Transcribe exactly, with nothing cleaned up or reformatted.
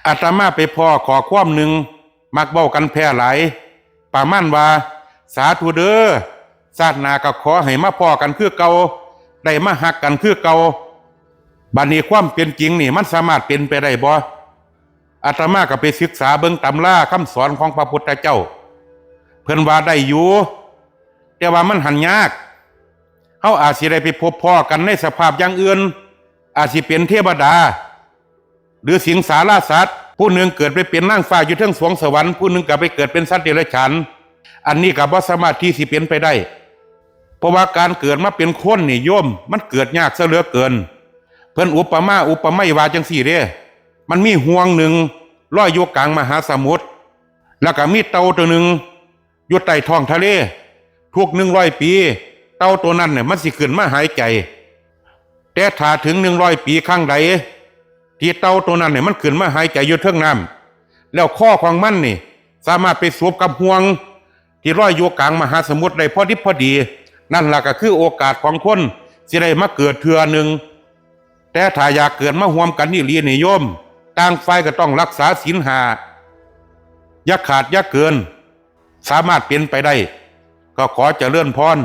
อาตมาไปพ้อข้อความหนึ่ง มักเว้ากันแพร่หลาย ประมาณว่า สาธุเด้อ ชาติหน้าก็ขอให้มาพ้อกันคือเก่า ได้มาฮักกันคือเก่า บัดนี้ความเป็นจริงนี่มันสามารถเป็นไปได้บ่ อาตมาก็ไปศึกษาเบิ่งตำราคำสอนของพระพุทธเจ้า เพิ่นว่าได้อยู่ แต่ว่ามันหันยาก เฮาอาจสิได้ไปพบพ้อกันในสภาพอย่างอื่น อาจสิเป็นเทวดา หรือสิงสาราสัตว์ ผู้หนึ่งเกิดไปเป็นนางฟ้าอยู่เทิงสวงสวรรค์ ผู้หนึ่งก็ไปเกิดเป็นสัตว์เดรัจฉาน อันนี้ก็บ่สามารถที่สิเป็นไปได้ เพราะว่าการเกิดมาเป็นคนนี่โยม มันเกิดยากซะเหลือเกิน เพิ่นอุปมาอุปไมยว่าจังซี่เด้ มันมีห่วงหนึ่งลอยอยู่กลางมหาสมุทร แล้วก็มีเต่าตัวหนึ่งอยู่ใต้ท้องทะเล ทุกหนึ่งร้อยปี เต่าตัวนั้นเนี่ยมันสิขึ้นมาหายใจ แต่ถ้าถึงหนึ่งร้อยปีครั้งใด ที่เต่าตัวนั้นเนี่ยมันขึ้นมาหายใจอยู่เทิงน้ำ แล้วคอของมันนี่สามารถไปสบกับห่วง ที่ลอยอยู่กลางมหาสมุทรได้พอดิบพอดี นั่นล่ะก็คือโอกาสของคนสิได้มาเกิดเทื่อหนึ่ง แต่ถ้าอยากเกิดมาร่วมกันอีหลีนี่โยม ต่างฝ่ายก็ต้องรักษาศีลห้า อย่าขาดอย่าเกิน สามารถเป็นไปได้ ก็ขอเจริญพร